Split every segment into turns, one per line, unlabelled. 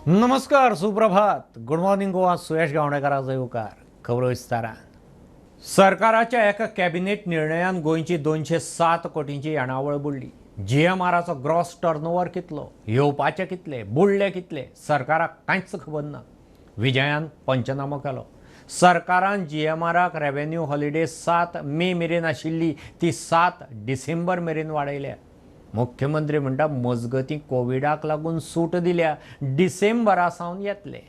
नमस्कार, सुप्रभात, good morning Goa. सुयश गावणेकाराचो येवकार खबरो विस्तारान. सरकाराच्या एका कॅबिनेट निर्णयान गोंयची 207 कोटींची येणावळ बुडली. जीएमआराचो ग्रॉस टर्नओव्हर कितलो, येवपाचे कितले, बुडले कितले, सरकाराक कांयच खबर ना. विजयान पंचनामो केलो. सरकारान जीएमआराक रेव्हेन्यू हॉलिडे 7 मे मेरेन आशिल्ली ती 7 डिसेंबर मेरेन वाडयल्या. मुख्यमंत्री म्हणटा, मजगतीं कोविडाक लागून सूट दिल्या, डिसेंबरा सावन येतले.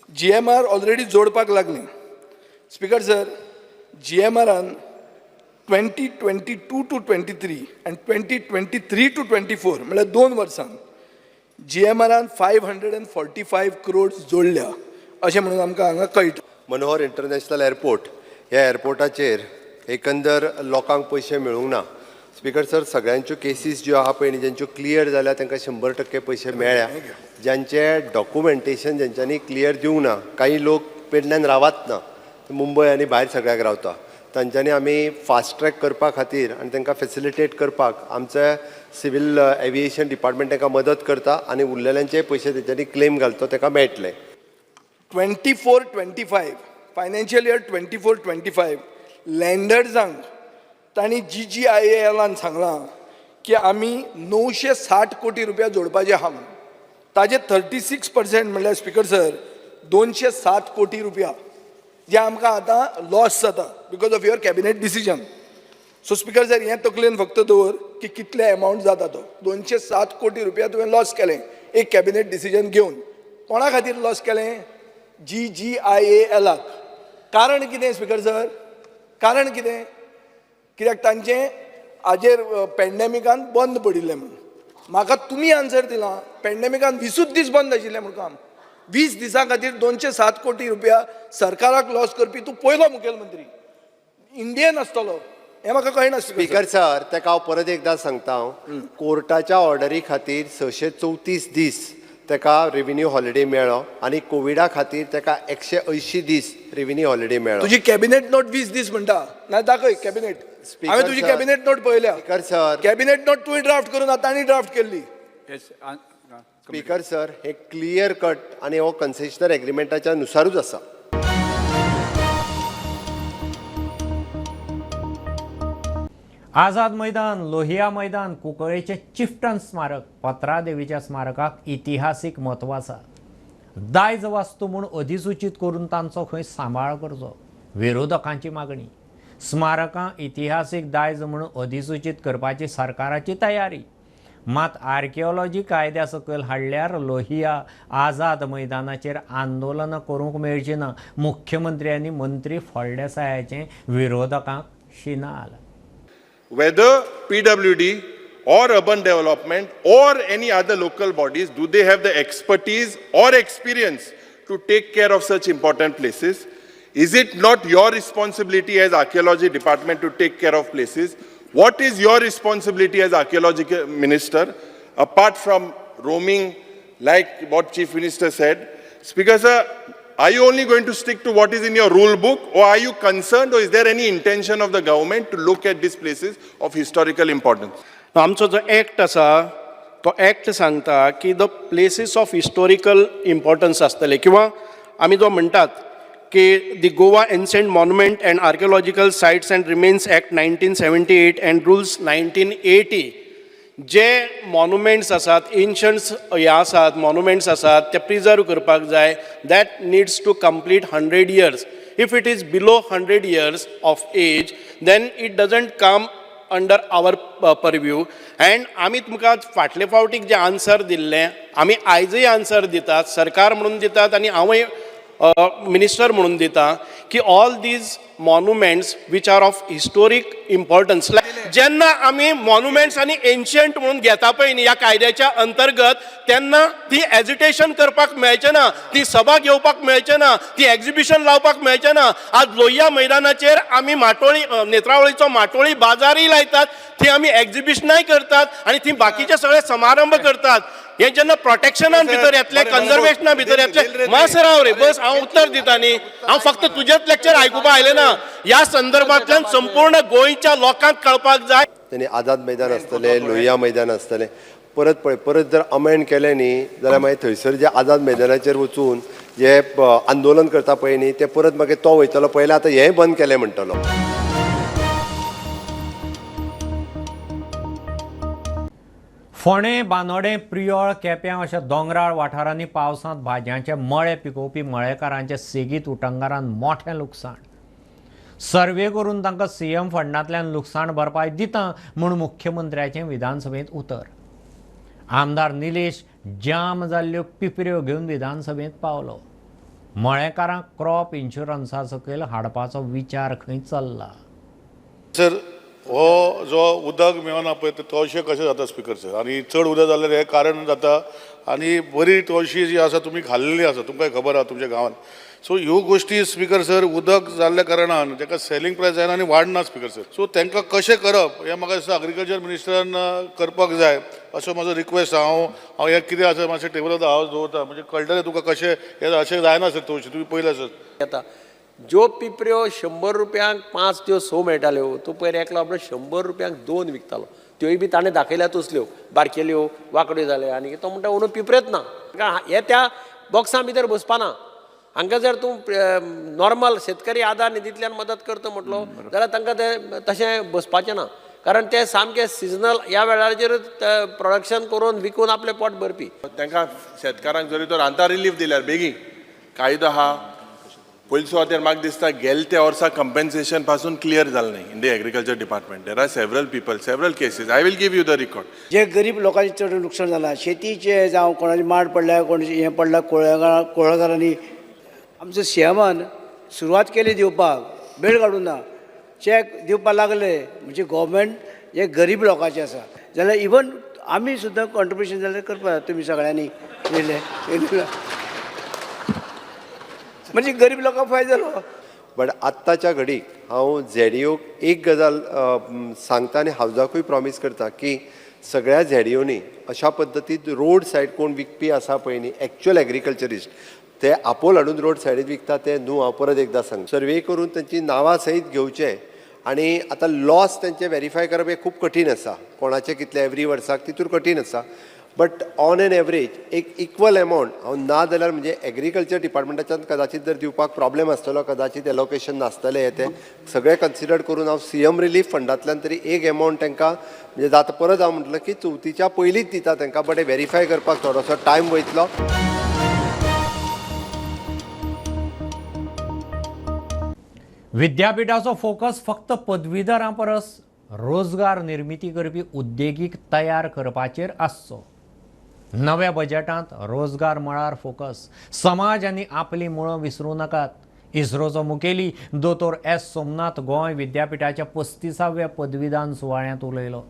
जीएमआर ऑलरेडी जोडपाक लागली. स्पीकर सर, जीएमआरान 2022 to 23 आनी 2023 to 24, म्हळ्यार 2 वर्सां जीएमआरान 545 crores जोडल्या अशें म्हणून आमकां हांगा कळटा.
मनोहर इंटरनॅशनल एअरपोर्ट ह्या एअरपोर्टाचेर एकंदर लोकांक पयशे मेळूंक ना. स्पीकर सर, सगळ्यांच्यो केसीस ज्यो आहा पळय न्ही, ज्यांच्यो क्लियर जाल्या तांकां 100% पयशे मेळ्ळ्या. ज्यांचे डॉक्युमेंटेशन ज्यांच्यांनी क्लियर दिवंक ना, काही लोक पेडण्यान रावत ना, ते मुंबय आनी भायर सगळ्याक रावता, तांच्यांनी आमी फास्ट ट्रॅक करपा खातीर आनी तांकां फेसिलिटेट करपाक आमचे सिवील एविएशन डिपार्टमेंट तांकां मदत करता आनी उरलेल्यांचे पयशे तेंच्यांनी क्लेम घालतो ताका मेळटले.
24-25, financial year 24-25, लँडर्सांक तांणी जीजीआयएलान सांगलां की आमी 960 कोटी रुपया जोडपाचे आहा म्हणून. ताजे 36% म्हणल्यार, स्पीकर सर, 207 कोटी रुपया जे आमकां आतां लॉस जाता because of your cabinet decision. So speaker sir, हें तकलेन फक्त दवर की कितले एमावंट जाता तो. 207 कोटी रुपया तुवें लॉस केलें एक कॅबिनेट डिसिजन घेवन. कोणा खातीर लॉस केलें? जीजीआयएलाक. कारण कितें, स्पीकर सर? कारण कितें? कित्याक तांचें हाजेर पॅन्डेमिकान बंद पडिल्लें म्हणून. म्हाका तुमी आन्सर दिला, पॅन्डेमिकान 20ूच दीस बंद आशिल्लें म्हूण काम. 20 दिसां खातीर 207 कोटी रुपया सरकाराक लॉस करपी तूं पयलो मुखेलमंत्री इंडियन आसतलो हें म्हाका कळना.
स्पीकर सर, ताका हांव परत एकदां सांगता, हांव कोर्टाच्या ऑर्डरी खातीर 634 दीस ताका रेव्हेन्यू हॉलिडे मेळ्ळो आनी कोविडा खातीर ताका 180 दीस रेव्हेन्यू हॉलिडे मेळ्ळो.
तुजी कॅबिनेट नोट 20 दीस म्हणटा ना, दाखय कॅबिनेट.
Speaker
हांवें तुजी
sir.
Cabinet note पळयल्या.
स्पीकर सर,
कॅबिनेट नोट तुवें ड्राफ्ट करून तांणी ड्राफ्ट केल्ली.
Yes,
speaker sir, हे क्लियर कट आनी हो कन्सेशनल एग्रीमेंटाच्या नुसारूच आसा.
आझाद मैदान, लोहिया मैदान, कुंकळेचें चिफ्टन स्मारक, पत्रादेवीच्या स्मारकाक इतिहासीक म्हत्व आसा. दायज वास्तू म्हूण अधिसुचीत करून तांचो खंय सांबाळ करचो, विरोधकांची मागणी. स्मारकां इतिहासीक दायज म्हूण अधिसुचीत करपाची सरकाराची तयारी. मात आर्किओलॉजी कायद्या सकयल हाडल्यार लोहिया, आझाद मैदानाचेर आंदोलनां करूंक मेळची ना, मुख्यमंत्री आनी मंत्री फळदेसायाचें विरोधकांक शिनाल.
Whether PWD or urban development or any other local bodies, do they have the expertise or experience to take care of such important places? Is it not your responsibility as archaeology department to take care of places? What is your responsibility as archaeology minister, apart from roaming like what Chief Minister said? Speaker sir, are you only going to stick to what is in your rule book, or are you concerned, or is there any intention of the government to look at these places of historical importance?
आमचो जो act आसा तो act सांगता की the places of historical importance आसतले किंवा आमी जो म्हणटात की the Goa Ancient Monument and Archaeological Sites and Remains Act 1978 and Rules 1980, J monuments आसात, एन्शंट्स हे आसात, मॉन्युमेंट्स आसात, ते प्रिजर्व करपाक जाय. That needs to complete 100 years. If it is below 100 years of age, then it doesn't come under our purview. And आमी तुमकां फाटले फावटीक जे आन्सर दिल्लें, आमी आयजय आन्सर दितात, सरकार म्हणून दितात आनी हांवूय मिनिस्टर म्हणून दिता की all these monuments which are of historic importance, जेन्ना आमी मॉन्युमेंट्स आनी एन्शियंट म्हणून घेता पळय न्ही ह्या कायद्याच्या अंतर्गत, तेन्ना ती एजिटेशन करपाक मेळचें ना, ती सभा घेवपाक मेळचें ना, ती एक्झिबिशन लावपाक मेळचें ना. आज लोहिया मैदानाचेर आमी माटोळी, नेत्रावळीचो माटोळी बाजारय लायतात, थंय आमी एक्झिबिशनाय करतात आनी थंय बाकीचे सगळे समारंभ करतात. हे जेन्ना प्रोटेक्शनान भितर येतले, कन्जर्वेशना भितर येतले. मातसो राव रे, बस, हांव उत्तर दिता न्ही. हांव फक्त तुजेच लेक्चर आयकुपा आयलें ना. ह्या संदर्भांतल्यान संपूर्ण गोंयच्या लोकांक कळपाक जाय.
तेणी आझाद मैदान आसतलें, लोहिया मैदान आसतलें. परत पळय परत जर अमेंड केलें न्ही जाल्यार मागीर थंयसर जे आझाद मैदानाचेर वचून जे आंदोलन करता पळय न्ही ते परत मागीर तो वयतलो पयलें आतां हेंय बंद केलें म्हणटलो.
फोंडें, बांदोडें, प्रियोळ, केप्यां अशा दोंगराळ वाठारांनी पावसांत भाजयांचे मळे पिकोवपी मळेकारांचे सेगीत उटंगारान मोठें लुकसाण. सर्वे करून तांकां सीएम फंडांतल्यान लुकसाण भरपाय दिता म्हूण मुख्यमंत्र्याचें विधानसभेंत उतर. आमदार निलेश जाम जाल्ल्यो पिपऱ्यो घेवन विधानसभेंत पावलो. मळेकारांक क्रॉप इन्शुरन्सा सकयल हाडपाचो विचार खंय चल्ला.
सर, हो जो उदक मेळना पळय ते तवशे कशें जाता स्पिकर सर, आनी चड उदक जाल्यार हें कारण जाता. आनी बरी तवशी जी आसा तुमी खाल्लेली आसा, तुमकां खबर आसा तुमच्या गांवांत. सो ह्यो गोश्टी स्पिकर सर उदक जाल्ल्या कारणान ताका सेलिंग प्रायस जायना आनी वाडना स्पिकर सर. सो तांकां कशें करप हें म्हाका दिसता एग्रीकल्चर मिनिस्टरान करपाक जाय असो म्हजो रिक्वेस्ट. हांव हांव हें कितें आसा मातशें टेबलार हांव दवरता म्हणजे कळटलें तुका कशें हें अशें जायना सर. तवशी तुमी पयलें सर.
येता ज्यो पिपऱ्यो 100 रुपयांक 5 त्यो 6 मेळटाल्यो, तूं पयर एकलो आपलो 100 रुपयांक 2 विकतालो. त्योय बी ताणें दाखयल्या तसल्यो बारकेल्यो वांकड्यो जाल्यो आनी तो म्हणटा अंदू पिपरेच ना, हे त्या बॉक्सां भितर बसपाना. हांकां जर तूं नॉर्मल शेतकरी आदार निधींतल्यान मदत करता म्हटलो जाल्यार तांकां तें तशें बसपाचें ना, कारण ते सामके सिजनल ह्या वेळाचेरूच प्रोडक्शन करून विकून आपलें पोट भरपी.
तांकां शेतकारांक जरी तर आतां रिलीफ दिल्यार बेगीन कायदो आहा. पयले सुवातेर म्हाका दिसता गेले त्या वर्सा कंपेन्सेशन पासून क्लियर जालें न्ही in the agriculture department. There are several people, several cases. I will give you the record.
जे गरीब लोकांचें चड लुकसाण जालां, शेतीचें जावं कोणाचें माड पडल्या, कोणाचें हें पडलां, कुळागरांनी आमचो सीएमान सुरवात केली दिवपाक, वेळ काडूंक ना, चॅक दिवपाक लागले. म्हणजे गोवोरमेंट हे गरीब लोकांचें आसा जाल्यार इवन आमी सुद्दां कॉन्ट्रिब्युशन जाल्यार करपाक जाय तुमी सगळ्यांनी येयले म्हणजे गरीब लोकांक फायदो जालो.
बट आत्ताच्या घडीक हांव झेडिओक एक गजाल सांगता आनी हावजाकूय प्रॉमीस करता की सगळ्या झेडिओनी अशा पद्दतीन रोड सायड कोण विकपी आसा पळय न्ही एक्चुअल एग्रीकल्चरिस्ट ते आपोल हाडून रोड सायडीन विकता ते न्हू. हांव परत एकदां सांग, सर्वे करून तांची नांवां सयत घेवचें आनी आतां लॉस तेंचे वेरीफाय करप हें खूब कठीण आसा, कोणाचें कितलें एवरी वर्साक तितूर कठीण आसा. बट ऑन एन एवरेज एक इक्वल एमावंट हांव ना जाल्यार म्हणजे एग्रीकल्चर डिपार्टमेंटाच्यान कदाचित जर दिवपाक प्रॉब्लेम आसतलो, कदाचित एलोकेशन नासतलें, हें तें सगळें कन्सिडर करून हांव सीएम रिलीफ फंडांतल्यान तरी एक एमावंट तांकां म्हणजे जाता. परत हांव म्हटलें की चवथीच्या पयलींच दिता तांकां, बट हें वेरीफाय करपाक थोडोसो टायम वयतलो.
विद्यापीठाचो फोकस फक्त पदवीधरां परस रोजगार निर्मिती करपी उद्देगीक तयार करपाचेर आसचो. नव्या बजेटांत रोजगार मळार फोकस, समाज आनी आपली मुळां विसरूं नाकात. इस्रोचो मुखेली दोतोर एस सोमनाथ गोंय विद्यापीठाच्या 35व्या पदवीदान सुवाळ्यांत उलयलो.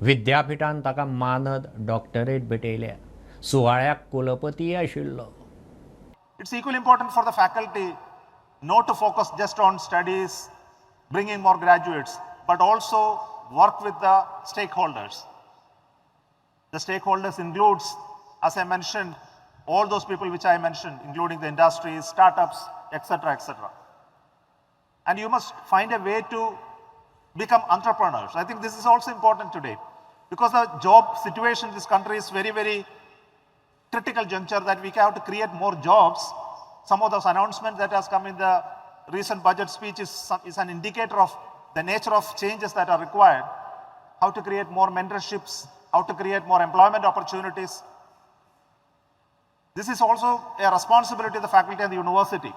विद्यापीठान ताका मानद डॉक्टरेट भेटयल्या. सुवाळ्याक कुलपतीय आशिल्लो.
It's equally important for the faculty not to focus just on studies, bringing more graduates, but also work with the stakeholders. The stakeholders includes, as I mentioned, all those people which I mentioned, including the industries, startups, etc., etc. And you must find a way to become entrepreneurs. I think this is also important today, because the job situation in this country is very, very critical juncture that we have to create more jobs. Some of those announcements that has come in the recent budget speech is an indicator of the nature of changes that are required. How to create more mentorships, how to create more employment opportunities. This is also a responsibility of the faculty and the university.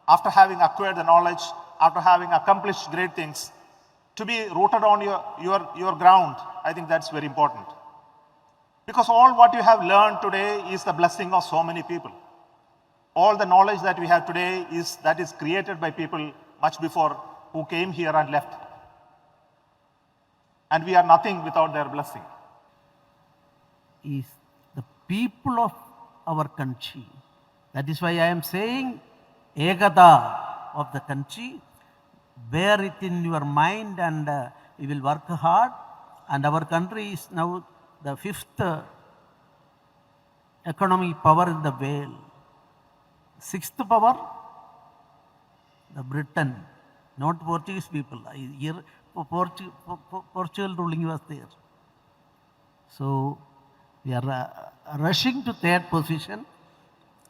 After having acquired the knowledge, after having accomplished great things, to be rooted on your ground, I think that's very important. Because all what you have learned today is the blessing of so many people. All the knowledge that we have today is that is created by people much before who came here and left. And we are nothing without their blessing.
Is the people of our country. That is why I am saying Ekata of the country, bear it in your mind and we will work hard. And our country is now the 5th economic power in the world. 6th power, the Britain, not Portuguese people. Here, Portugal ruling was there. So we are rushing to third position.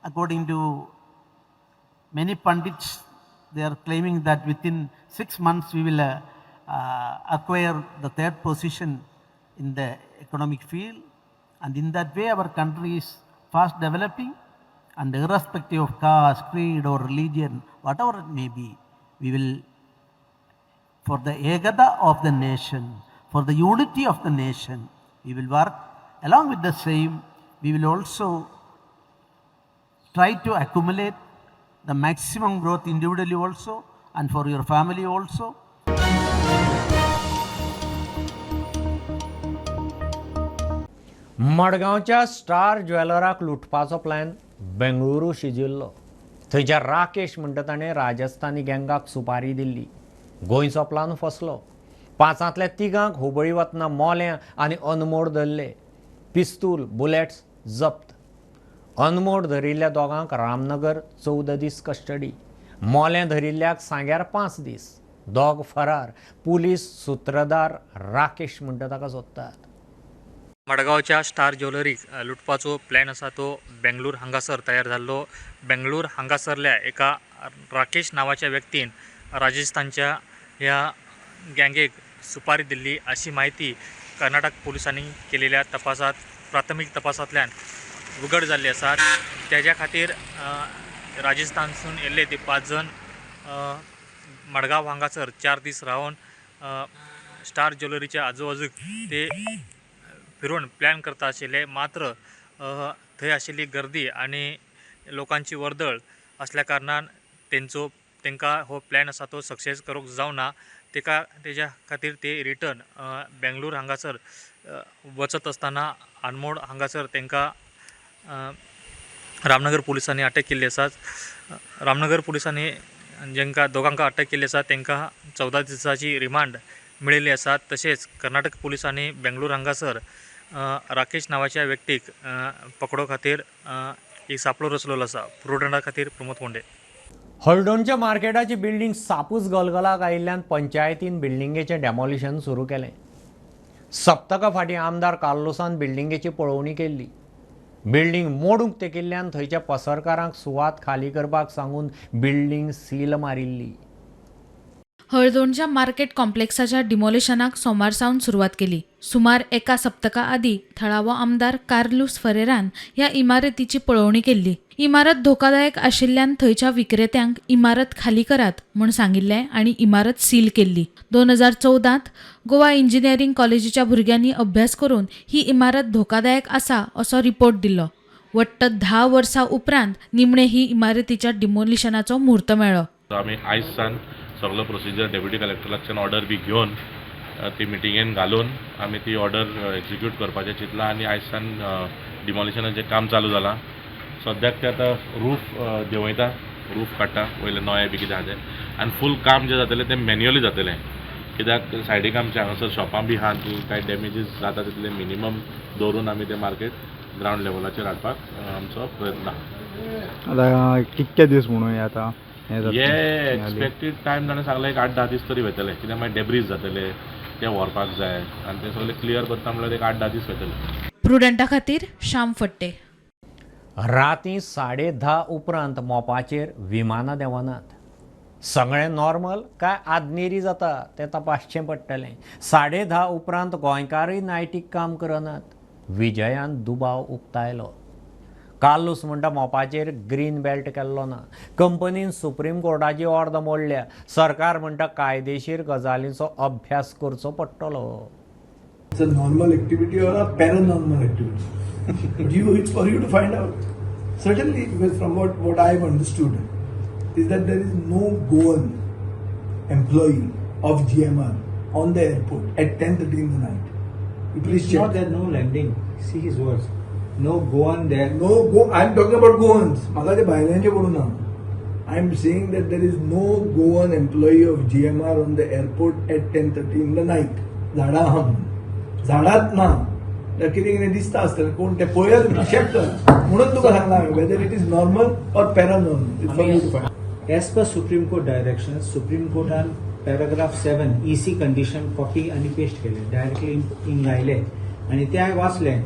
According to many pundits, they are claiming that within 6 months we will acquire the third position in the economic field. And in that way our country is fast developing, and irrespective of caste, creed or religion, whatever it may be, we will, for the ekata of the nation, for the unity of the nation, we will work. Along with the same, we will also try to accumulate the maximum growth individually also and for your family also.
मडगांवच्या star ज्वेलराक लुटपाचो plan Bengaluru शिजिल्लो. थंयच्या राकेश म्हणटा ताणें राजस्थानी गँगाक सुपारी दिल्ली. गोंयचो plan फसलो. पांचांतल्या तिगांक हुबळी वतना मोल्यां आनी अनमोड धरले. पिस्तूल, बुलेट्स जप्त. अनमोड धरिल्ल्या दोगांक रामनगर 14 दीस कस्टडी. मोलें धरिल्ल्याक सांग्यार 5 दीस. दोग फरार. पुलीस सुत्रधार राकेश म्हणटा ताका सोदतात.
मडगांवच्या स्टार ज्वेलरीक लुटपाचो प्लॅन आसा तो बेंगलूर हांगासर तयार जाल्लो. बेंगलूर हांगासरल्या एका राकेश नांवाच्या व्यक्तीन राजस्थानच्या ह्या गँगेक सुपारी दिल्ली अशी म्हायती कर्नाटक पुलिसांनी केलेल्या तपासात प्राथमीक तपासांतल्यान उघड जाल्ली आसा. तेज्या खातीर राजस्थानसून येयल्ले ते 5 जण मडगांव हांगासर 4 दीस रावन स्टार ज्वेलरीच्या आजूबाजूक ते फिरून प्लॅन करता आशिल्ले. मात्र थंय आशिल्ली गर्दी आनी लोकांची वर्दळ असल्या कारणान तेंचो तांकां हो प्लॅन आसा तो सक्सेस करूंक जावना. तेका तेज्या खातीर ते रिटर्न बेंगलूर हांगासर वचत आसतना आनमोड हांगासर तांकां रामनगर पुलिसांनी अटक केल्ली आसा. रामनगर पुलिसांनी जेंकां दोगांक अटक केल्ली आसा तांकां 14 दिसाची रिमांड मेळिल्ली आसा. तशेंच कर्नाटक पुलिसांनी बेंगलूर हांगासर राकेश नांवाच्या व्यक्तीक पकडो खातीर एक सापळो रचलेलो आसा. प्रुडंटा खातीर प्रमोद कोंडे.
हळदोणच्या मार्केटाची बिल्डिंग सापूच गलगलाक आयिल्ल्यान पंचायतीन बिल्डिंगेचें डेमॉलिशन सुरू केलें. सप्तका फाटीं आमदार कार्लोसान बिल्डिंगेची पळोवणी केल्ली. बिल्डिंग मोडूंक तेकिल्ल्यान थंयच्या पसरकारांक सुवात खाली करपाक सांगून बिल्डिंग सील मारिल्ली.
हळदोणच्या मार्केट कॉम्प्लेक्साच्या डिमॉलिशनाक सोमार सावन सुरवात केली. सुमार एका सप्तका आदीं थळावो आमदार कार्लूस फरेरान ह्या इमारतीची पळोवणी केल्ली. इमारत धोकादायक आशिल्ल्यान थंयच्या विक्रेत्यांक इमारत खाली करात म्हूण सांगिल्लें आनी इमारत सील केल्ली. 2014 गोवा इंजिनियरींग कॉलेजीच्या भुरग्यांनी अभ्यास करून ही इमारत धोकादायक आसा असो रिपोर्ट दिल्लो. वट्ट 10 वर्सां उपरांत निमणे ही इमारतीच्या डिमॉलिशनाचो म्हूर्त मेळ्ळो.
आमी आयज सावन सगलो प्रोसिजर डेप्युटी कलेक्टराच्यान ऑर्डर बी घेवन ती मिटिंगेन घालून आमी ती ऑर्डर एक्झिक्यूट करपाचें चिंतलां आनी आयज सावन डिमॉलिशनाचें काम चालू जालां. सद्याक ते आतां रूफ देंवयता, रूफ काडटा वयले नोये बी कितें आहा तें, आनी फूल काम जें जातलें तें मॅन्युअली जातलें. कित्याक सायडीक आमच्या हांगासर शॉपां बी आहा ती कांय डॅमेजीस जाता तितले मिनिमम दवरून आमी तें मार्केट ग्रावंड लेवलाचेर हाडपाक आमचो प्रयत्न आहा.
आतां कितके दीस म्हणून आतां
हे एक्सपेक्टेड टायम ताणें सांगलें एक 8-10 दीस तरी वयतले. कित्याक मागीर डेब्रीज जातले ते व्हरपाक जाय आनी ते सगळे क्लियर करता म्हणल्यार एक 8-10 दीस वयतले.
प्रुडंटा खातीर श्याम फट्टे.
राती 10:30 उपरांत मोपाचेर विमानां देंवनात. सगळें नॉर्मल काय आदनेरी जाता तें तपासचें पडटलें. 10:30 उपरांत गोंयकारय नायटीक काम करनात. विजयान दुबाव उक्तायलो. कार्लूस म्हणटा मोपाचेर ग्रीन बेल्ट केल्लो ना. कंपनीन सुप्रीम कोर्टाची ऑर्द मोडल्या. सरकार म्हणटा कायदेशीर गजालींचो अभ्यास करचो पडटलो.
It's a normal activity or a paranormal activity. It's for you to find out. Certainly, because from what I have understood is that there is no Goan employee of GMR on the airport at 10:30 in the night. You please check.
Not there, no landing. See his words. No Goan there.
No go. I am talking about Goans. म्हाका ते भायल्यांचे पडूं ना. I am saying that there is no Goan employee of GMR on the airport at 10:30 in the night. झाडां आहा म्हणून. झाडांत ना. कितें कितें दिसता आसतलें कोण तें पळयात चॅक कर म्हणून तुका सांगलां हांवें whether it is normal or paranormal. It's for you to find.
As per Supreme Court direction, Supreme कोर्टान paragraph 7 EC condition copy आनी पेस्ट केले, डायरेक्टली इंगायले. आनी तें हांवें वाचलें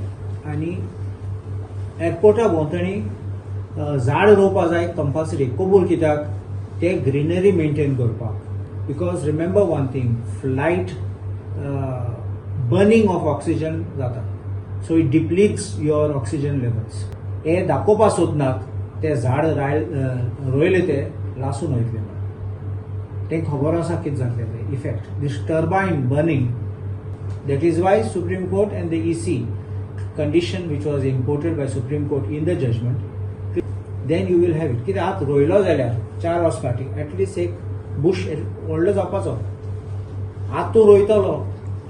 आनी एअरपोर्टा भोंवतणी झाड रोवपा जाय कंपल्सरी. कबूल कित्याक ते ग्रिनरी मेंटेन करपाक. Because remember one thing, flight burning of oxygen जाता, so it depletes your oxygen levels. हे दाखोवपा सोदनात ते झाड रोयले ते लासून वयतले म्हणून. तें खबर आसा कितें जातलें तें effect, this turbine burning. That is why Supreme Court and the EC condition which was imported by Supreme Court in the judgment, then you will have it. कित्याक आतां रोयलो जाल्यार 4 वर्स फाटीं एटलिस्ट एक बुश व्हडलो जावपाचो. आतां तूं रोयतलो,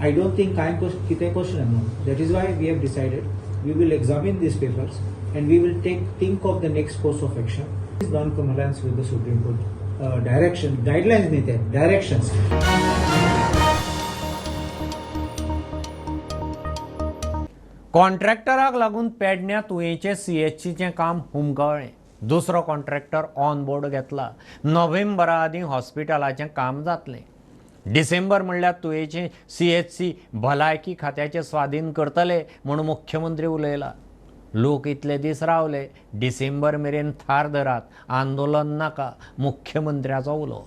I don't think कांय कितें क्वेश्चन म्हणून. That is why we have decided we will examine these papers and we will think of the next course of action. Non compliance with the Supreme Court direction, guidelines न्ही ते directions.
कॉन्ट्रॅक्टराक लागून पेडण्या तुयेंचें सीएचसीचें काम हुमकळ्ळें. दुसरो contractor on board घेतला. नोव्हेंबरा आदीं हॉस्पिटलाचें काम जातलें. डिसेंबर म्हणल्यार तुयेंचें सीएचसी भलायकी खात्याचे स्वाधीन करतले म्हूण मुख्यमंत्री उलयला. लोक इतले दीस रावले, डिसेंबर मेरेन थार धरात, आंदोलन नाका, मुख्यमंत्र्याचो उलो.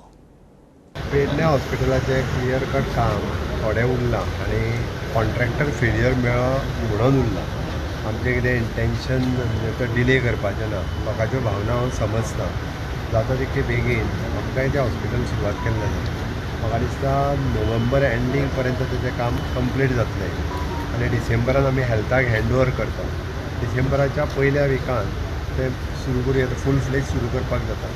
पेडण्या हॉस्पिटलाचें क्लियर कट काम थोडें उरलां आनी कॉन्ट्रॅक्टर फेलियर मेळ्ळो म्हणून उरलां. आमचें कितें इंटेन्शन तो डिले करपाचें ना. लोकांच्यो भावना हांव समजता. जाता तितके बेगीन आमकांय तें हॉस्पिटल सुरवात केल्लें जाता. म्हाका दिसता नोव्हेंबर एंडींग पर्यंत तेजें काम कंप्लीट जातलें आनी डिसेंबरान आमी हेल्थाक हँड ओवर करता. डिसेंबराच्या पयल्या विकान तें सुरू करूं येता, फूल फ्लेज सुरू करपाक जाता.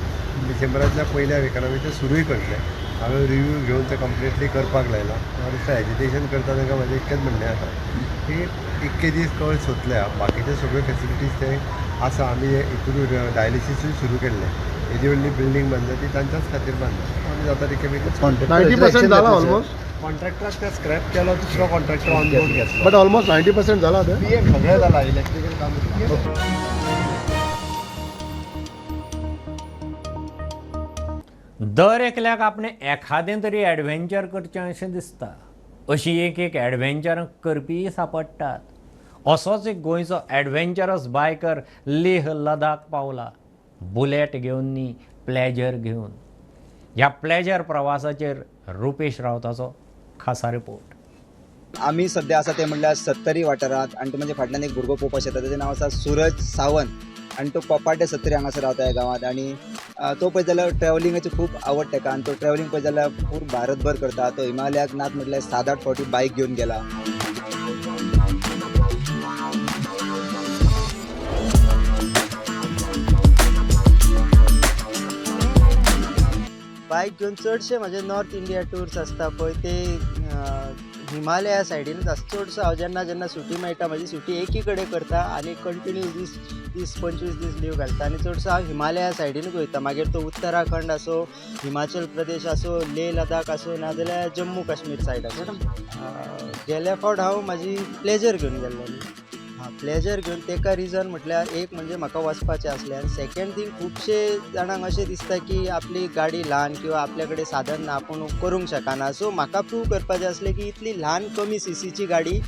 डिसेंबराच्या पयल्या विकान आमी तें सुरूय करतले. हांवें रिव्यू घेवन तें कंप्लिटली करपाक लायलां. म्हाका दिसता एजिटेशन करता तांकां म्हाजें इतकेंच म्हणणें आसा की इतके दीस कळ सोदल्या, बाकीचे सगळ्यो फेसिलिटीज ते आसा. आमी हितून डायलिसीसूय सुरू केल्लें. येदी व्हडली बिल्डींग बांदल्या ती तांच्याच खातीर बांदल्या. आमी जाता तितके बेगीन
90% जाला ऑलमोस्ट.
कॉन्ट्रॅक्टराक ते स्क्रॅप केलो, दुसरो कॉन्ट्रॅक्टर ऑन बोर्ड घेतलो.
बट ऑलमोस्ट 90% जाला तें
सगळें जाला, इलेक्ट्रिकल काम.
दर एकल्याक आपणें एखादें तरी एडवेंचर करचें अशें दिसता. अशी एक एक एडवेंचर करपीय सापडटात. असोच एक गोंयचो एडवेंचरस बायकर लेह लडाख पावला, बुलेट घेवन न्ही, प्लेजर घेवन. ह्या प्लेजर प्रवासाचेर रुपेश रावताचो खासा रिपोर्ट.
आमी सद्या आसा ते म्हणल्यार सत्तरी वाठारांत आनी म्हणजे फाटल्यान एक भुरगो पळोवपाक शकता, तेजें नांव आसा सूरज सावंत आनी तो कोपाटे सत्तरी हांगासर रावता ह्या गांवांत. आनी तो पळयत जाल्यार ट्रॅवलिंगाची खूब आवड तेका आनी तो ट्रॅवलिंग पळयत जाल्यार पूर्ण भारतभर करता. तो हिमालयाक नात म्हटल्यार 7-8 फावटी बायक घेवन गेला. बायक घेवन चडशे म्हजे नॉर्थ इंडिया टूर्स आसता पळय ते हिमालया सायडीनूच आसता चडसो. हांव जेन्ना जेन्ना सुटी मेळटा म्हजी सुटी एकी कडेन करता आनी कंटिन्यू 20-25 दीस लीव घालता आनी चडसो हांव हिमालया सायडीनूच वयता. मागीर तो उत्तराखंड आसूं, हिमाचल प्रदेश आसूं, लेह लडाख आसूं, नाजाल्यार जम्मू काश्मीर सायड आसूं. गेल्या फावट हांव म्हाजी प्लेजर घेवन गेल्लो. हां, प्लेजर घेवन तेका रिजन म्हटल्यार एक म्हणजे म्हाका वचपाचें आसलें आनी सेकेंड थींग खुबशे जाणांक अशें दिसता की आपली गाडी ल्हान किंवा आपल्या कडेन साधन ना, आपूण करूंक शकना. सो म्हाका प्रूव करपाचें आसलें की इतली ल्हान कमी सीसीची गाडी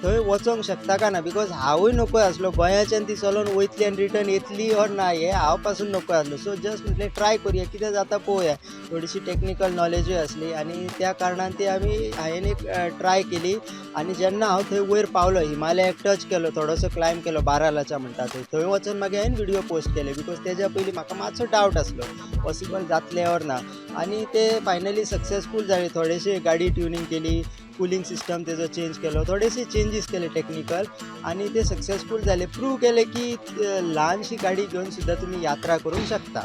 थंय वचोंक शकता काय ना, because हांवूय नको आसलो गोंयाच्यान ती चलोवन वयतली आनी रिटर्न येतली ऑर ना हें हांव पासून नको आसलो. सो जस्ट म्हटलें ट्राय करुया, कितें जाता पळोवया. थोडीशी टॅक्निकल नॉलेजूय आसली आनी त्या कारणान ती आमी हांवें एक ट्राय केली. आनी जेन्ना हांव थंय वयर पावलो, हिमालयाक टच केलो, थोडोसो क्लायंब केलो, बारालाचा म्हणटा थंय, थंय वचून मागीर हांवें व्हिडियो पोस्ट केले because तेज्या पयलीं म्हाका मातसो डावट आसलो पॉसिबल जातलें ऑर ना. आनी ते फायनली सक्सेसफूल जाले. थोडेशे गाडी ट्युनींग केली, कुलींग सिस्टम तेजो चेंज केलो, थोडेशे चेंजीस केले टॅक्निकल आनी ते सक्सेसफूल जाले. प्रूव केले की ल्हानशी गाडी घेवन सुद्दां तुमी यात्रा करूंक शकता.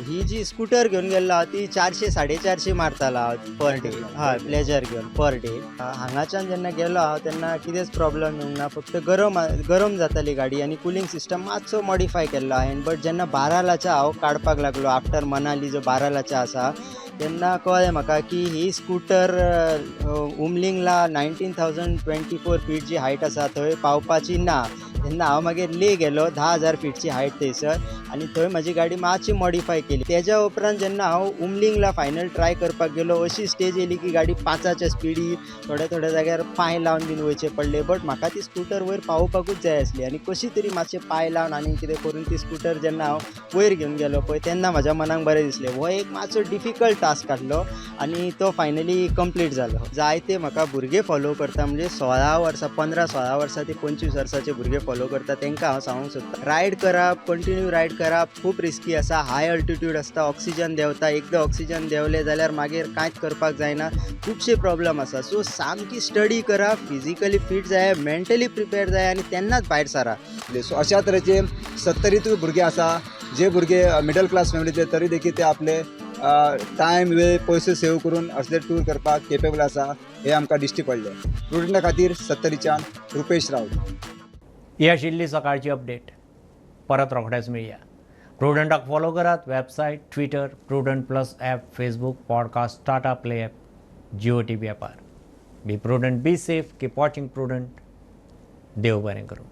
ही जी स्कुटर घेवन गेल्लो हांव ती 400-450 मारतालो हांव पर डे. हय, प्लेजर घेवन पर डे. हांगाच्यान जेन्ना गेलो हांव तेन्ना कितेंच प्रॉब्लम येवंक ना, फक्त गरम जाताली गाडी आनी कुलींग सिस्टम मातसो मॉडिफाय केल्लो हांवें. बट जेन्ना बारालाचा हांव काडपाक लागलो, आफ्टर मनाली जो बारालाचा आसा, तेन्ना कळ्ळें म्हाका की ही स्कुटर उमलिंगला 19,024 फीट जी हायट आसा थंय पावपाची ना. तेन्ना हांव मागीर ले गेलो, 10,000 फिटची हायट थंयसर, आनी थंय म्हजी गाडी मातशी मॉडिफाय केली. तेज्या उपरांत जेन्ना हांव उमलिंगला फायनल ट्राय करपाक गेलो, अशी स्टेज येयली की गाडी 5च्या स्पिडीर थोड्या थोड्या जाग्यार पांय लावन बीन वयचे पडले. बट म्हाका ती स्कूटर वयर पावोवपाकूच जाय आसली आनी कशी तरी मातशें पांय लावन आनी कितें करून ती स्कूटर जेन्ना हांव वयर घेवन गेलो पळय तेन्ना म्हज्या मनाक बरें दिसलें. हो एक मातसो डिफिकल्ट टास्क आसलो आनी तो फायनली कंप्लीट जालो. जायते म्हाका भुरगे फॉलो करता, म्हणजे 16 वर्सां, 15-16 वर्सां ते 25 वर्साचे भुरगे फॉलो करता, तांकां हांव सांगूंक सोदतां रायड करप, कंटिन्यू रायड करप खूब रिस्की आसा. हाय अल्टिट्यूड आसता, ऑक्सिजन देंवता, एकदां ऑक्सिजन देंवलें जाल्यार मागीर कांयच करपाक जायना, खुबशे प्रॉब्लम आसा. सो सामकी स्टडी करा, फिजिकली फीट जाय, मेंटली प्रिपेर जाय आनी तेन्नाच भायर सरा.
सो अशा तरेचे 70 भुरगे आसा जे भुरगे मिडल क्लास फॅमिलीचे तरी देखील ते आपले टायम वेळ पयशे सेव करून असले टूर करपाक केपेबल आसा हे आमकां दिश्टी पडले. प्रुडंटा खातीर 70च्यान रुपेश राऊत.
ही आशिल्ली सकाळची अपडेट. परत रोखडेच मेळया. प्रुडंटाक फॉलो करात. Website, Twitter, Prudent plus app, Facebook, podcast, Tata Play app, Jio TV ॲपार. Be prudent, be safe, keep watching Prudent. देव बरें करूं.